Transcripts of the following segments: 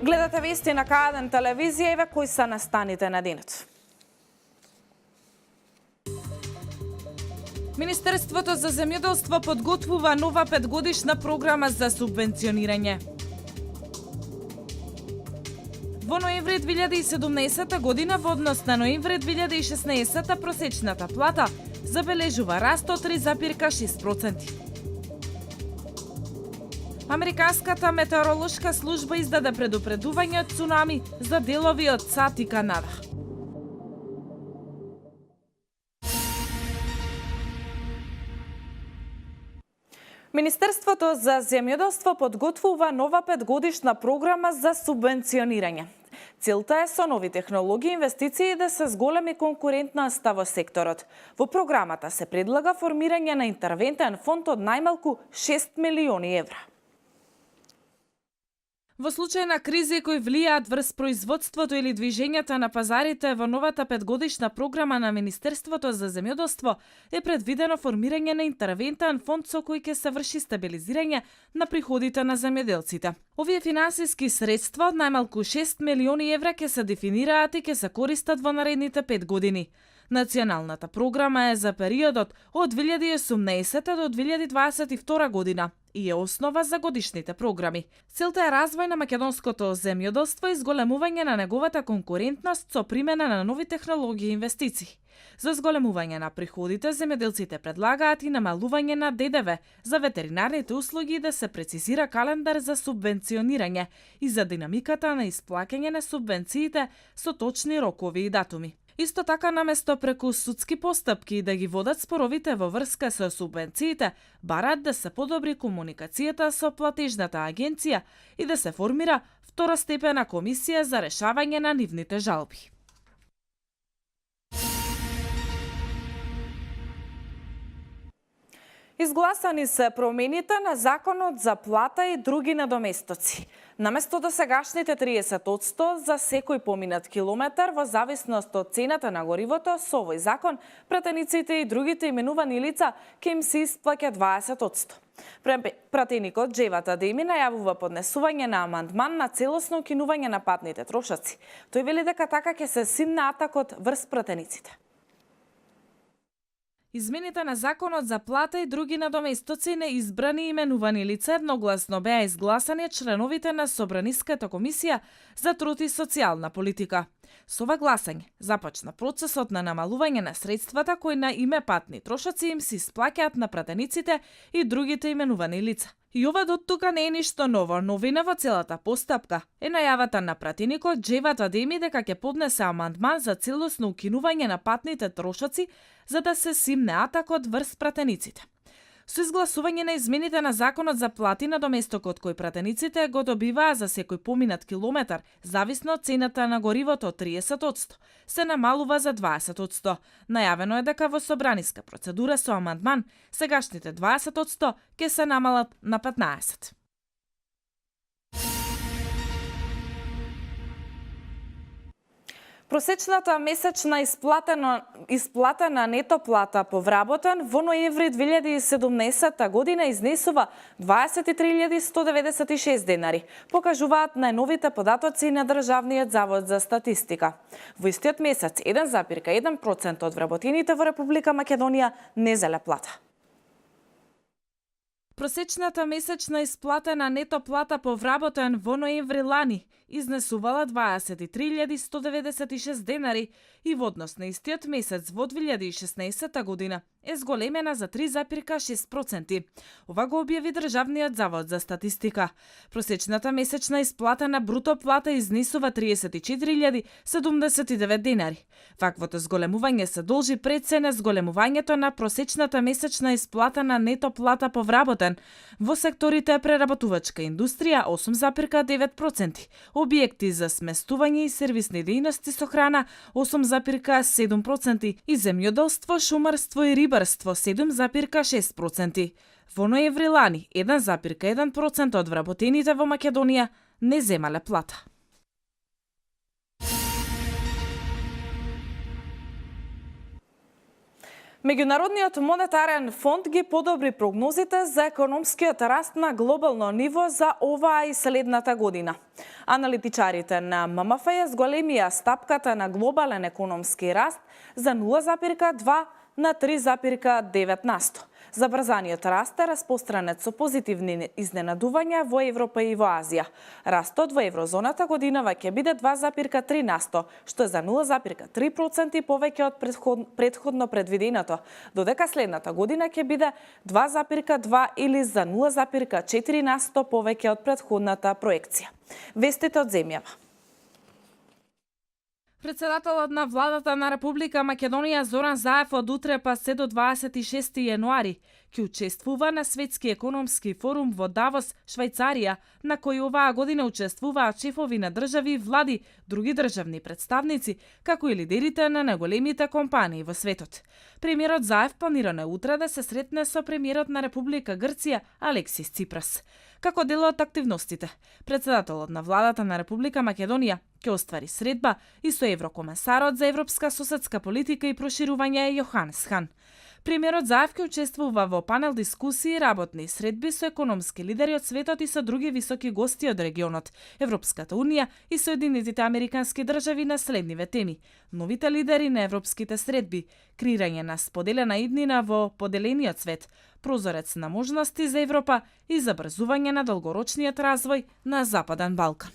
Гледате вести на К1 телевизија, еве кои се настаните на денот. Министерството за земјоделство подготвува нова 5-годишна програма за субвенционирање. Во ноември 2017 година во однос на ноември 2016 просечната плата забележува раст од 3,6%. Американската метеоролошка служба издаде предупредување од цунами за делови од САД и Канада. Министерството за земјоделство подготвува нова 5-годишна програма за субвенционирање. Целта е со нови технологии и инвестиции да се зголеми конкурентноста во секторот. Во програмата се предлага формирање на интервентен фонд од најмалку 6 милиони евра. Во случај на кризи кои влијаат врз производството или движењата на пазарите, во новата 5-годишна програма на Министерството за земјоделство е предвидено формирање на интервентен фонд со кој ќе се врши стабилизирање на приходите на земјоделците. Овие финансиски средства од најмалку 6 милиони евра ќе се дефинираат и ќе се користат во наредните 5 години. Националната програма е за периодот од 2018 до 2022 година и е основа за годишните програми. Целта е развој на македонското земјоделство и зголемување на неговата конкурентност со примена на нови технологии и инвестиции. За зголемување на приходите, земјоделците предлагаат и намалување на ДДВ за ветеринарните услуги и да се прецизира календар за субвенционирање и за динамиката на исплаќање на субвенциите со точни рокови и датуми. Исто така, наместо преку судски постапки да ги водат споровите во врска со субвенциите, бараат да се подобри комуникацијата со платежната агенција и да се формира второстепена комисија за решавање на нивните жалби. Изгласани се промените на Законот за плата и други надоместоци. Наместо досегашните 30% за секој поминат километар во зависност од цената на горивото, со овој закон пратениците и другите именувани лица ќе им се исплаќа 20%. Пратеникот Џеват Адеми најавува поднесување на амандман на целосно укинување на патните трошоци. Тој вели дека така ќе се симне атакот врз пратениците. Измените на Законот за плата и други надоместоци на избрани именувани лица едногласно беа изгласани од членовите на Собраниската комисија за труд и социјална политика. Со ова гласање започна процесот на намалување на средствата кои на име патни трошоци им се исплаќаат на пратениците и другите именувани лица. И ова до тука не е ништо ново. Новина во целата постапка е најавата на пратеникот Џеват Адеми дека ќе поднесе амандман за целосно укинување на патните трошоци за да се симне атакот врз пратениците. Со изгласување на измените на Законот за плати на доместокот кој пратениците го добиваа за секој поминат километар, зависно од цената на горивото 30%, се намалува за 20%. Најавено е дека во собраниска процедура со амандман, сегашните 20% ќе се намалат на 15%. Просечната месечна исплатена нето плата по вработен во ноември 2017 година изнесува 23.196 денари, покажуваат најновите податоци на Државниот завод за статистика. Во истиот месец 1,1% од вработените во Република Македонија не зеле плата. Просечната месечна исплатена нето плата по вработен во ноември лани изнесувала 23.196 денари и во однос на истиот месец во 2016 година е зголемена за 3,6%. Ова го објави Државниот завод за статистика. Просечната месечна исплатена бруто плата изнесува 34.079 денари. Ваквото зголемување се должи пред се на зголемувањето на просечната месечна исплатена нето плата по вработен степен. Во секторите преработувачка индустрија 8,9%, објекти за сместување и сервисни дејности со храна 8,7% и земјоделство, шумарство и рибарство 7,6%. Во ноември лани 1,1% од вработените во Македонија не земале плата. Меѓународниот монетарен фонд ги подобри прогнозите за економскиот раст на глобално ниво за оваа и следната година. Аналитичарите на ММФ ја зголемија стапката на глобален економски раст за 0,2 на 3,9%. Забрзаниот раст е распостранет со позитивни изненадувања во Европа и во Азија. Растот во еврозоната годинава ќе биде 2,3%, што е за 0,3% повеќе од претходно предвиденото, додека следната година ќе биде 2,2 или за 0,4% повеќе од претходната проекција. Вестите од земјава. Председателот на владата на Република Македонија Зоран Заев од утре па се до 26 јануари ќе учествува на Светски економски форум во Давос, Швајцарија, на кој оваа година учествуваат шефови на држави и влади, други државни представници, како и лидерите на најголемите компании во светот. Премиерот Заев планирано утре да се сретне со премиерот на Република Грција Алексис Ципрас. Како дел од активностите, председателот на владата на Република Македонија ќе оствари средба и со еврокомесарот за европска соседска политика и проширување Јоханес Хан. Премиерот Заев ќе учествува во панел дискусии и работни средби со економски лидери од светот и со други високи гости од регионот, Европската унија и Соединетите американски држави на следниве теми: новите лидери на европските средби, креирање на споделена иднина во поделениот свет, прозорец на можности за Европа и забрзување на долгорочниот развој на Западен Балкан.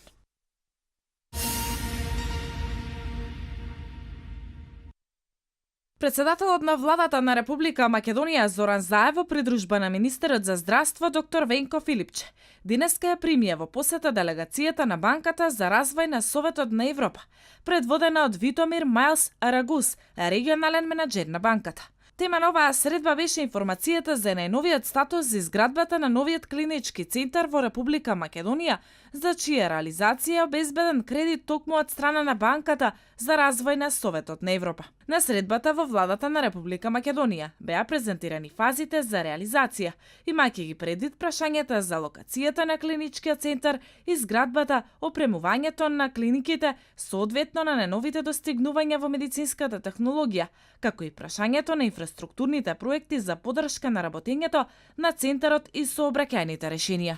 Председателот на владата на Република Македонија Зоран Заев во придружба на министерот за здравство доктор Венко Филипче денеска ја примија во посета делегацијата на Банката за развој на Советот на Европа, предводена од Витомир Мајлс Арагус, регионален менаџер на банката. Тема на оваа средба беше информацијата за најновиот статус за изградбата на новиот клинички центар во Република Македонија, за чија реализација е обезбеден кредит токму од страна на Банката за развој на Советот на Европа. На средбата во владата на Република Македонија беа презентирани фазите за реализација, имајќи ги предвид прашањата за локацијата на клиничкиот центар, изградбата, опремувањето на клиниките, соодветно на најновите достигнувања во медицинската технологија, како и прашањето на инфраструктурните проекти за поддршка на работењето на центарот и сообраќајните решенија.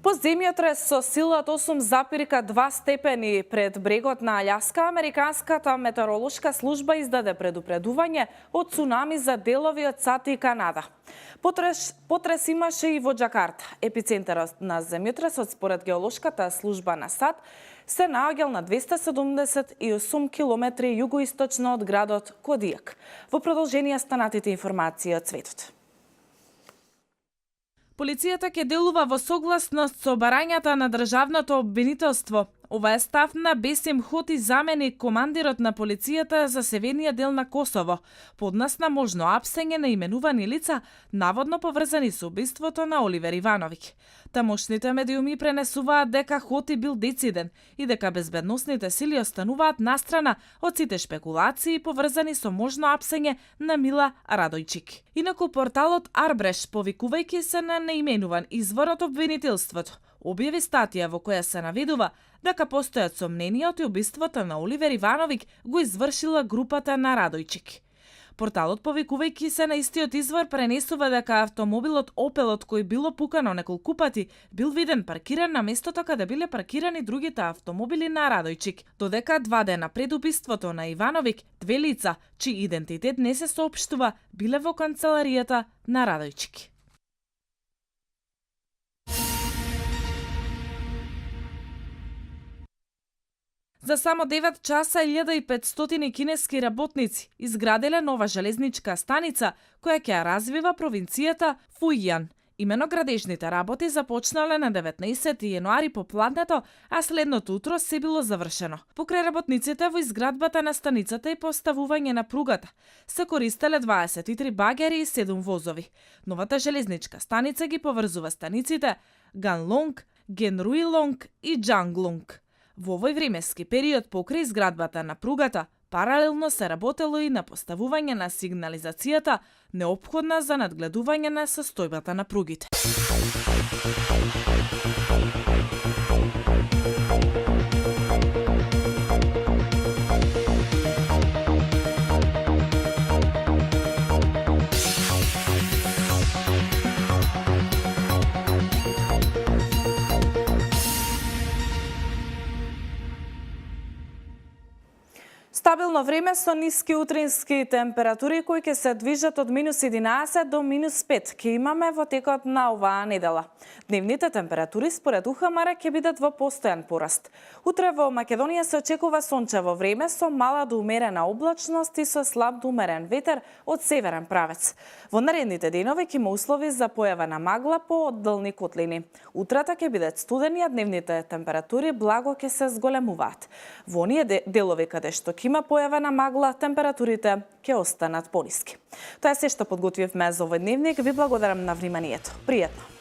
По земјотрес со сила од 8,2 степени пред брегот на Аљаска, Американската метеоролошка служба издаде предупредување од цунами за делови од САД и Канада. Потрес имаше и во Џакарта. Епицентарот на земјотресот според геолошката служба на САД се наоѓал на 278 км југоисточно од градот Кодијак. Во продолжение станатите информации од светот. Полицијата ќе делува во согласност со барањата на државното обвинителство. Ова е став на Бесим Хоти, заменик командирот на полицијата за северниот дел на Косово, поднас на можно апсење на именувани лица, наводно поврзани со убиството на Оливер Ивановиќ. Тамошните медиуми пренесуваат дека Хоти бил дециден и дека безбедносните сили остануваат настрана од сите шпекулации поврзани со можно апсење на Мила Радојчик. Инаку порталот Арбреш, повикувајќи се на неименуван извор од обвинителството, објави статија во која се наведува дека постојат сомненија од убиството на Оливер Ивановиќ го извршила групата на Радојчик. Порталот, повикувајќи се на истиот извор, пренесува дека автомобилот Опел, од кој било пукано неколку пати, бил виден паркиран на местото каде биле паркирани другите автомобили на Радојчик, додека 2 дена пред убиството на Ивановиќ, 2 лица, чиј идентитет не се соопштува, биле во канцеларијата на Радојчик. За само 9 часа 1500 кинески работници изграделе нова железничка станица која ќе ја развива провинцијата Фујан Имено градежните работи започнале на 19 јануари попладнето, а следното утро се било завршено. Покрај работниците во изградбата на станицата и поставување на пругата се користеле 23 багери и 7 возови. Новата железничка станица ги поврзува станиците Ганлонг, Генруилонг и Джанглонг. Во овој временски период покрај изградбата на пругата паралелно се работело и на поставување на сигнализацијата неопходна за надгледување на состојбата на пругите. Стабилно време со ниски утрински температури кои ќе се движат од -11 до -5 ќе имаме во текот на оваа недела. Дневните температури според УХМР ќе бидат во постојан пораст. Утре во Македонија се очекува сончево време со мала до умерена облачност и со слаб до умерен ветер од северен правец. Во наредните денови ќе има услови за појава на магла по одделни котлини. Утрата ќе бидат студени, а дневните температури благо ќе се зголемуваат. Во оние делови каде што ќе има појава на магла, температурите ќе останат пониски. Тоа е се што подготвивме за овој дневник. Ви благодарам на вниманието. Пријатно!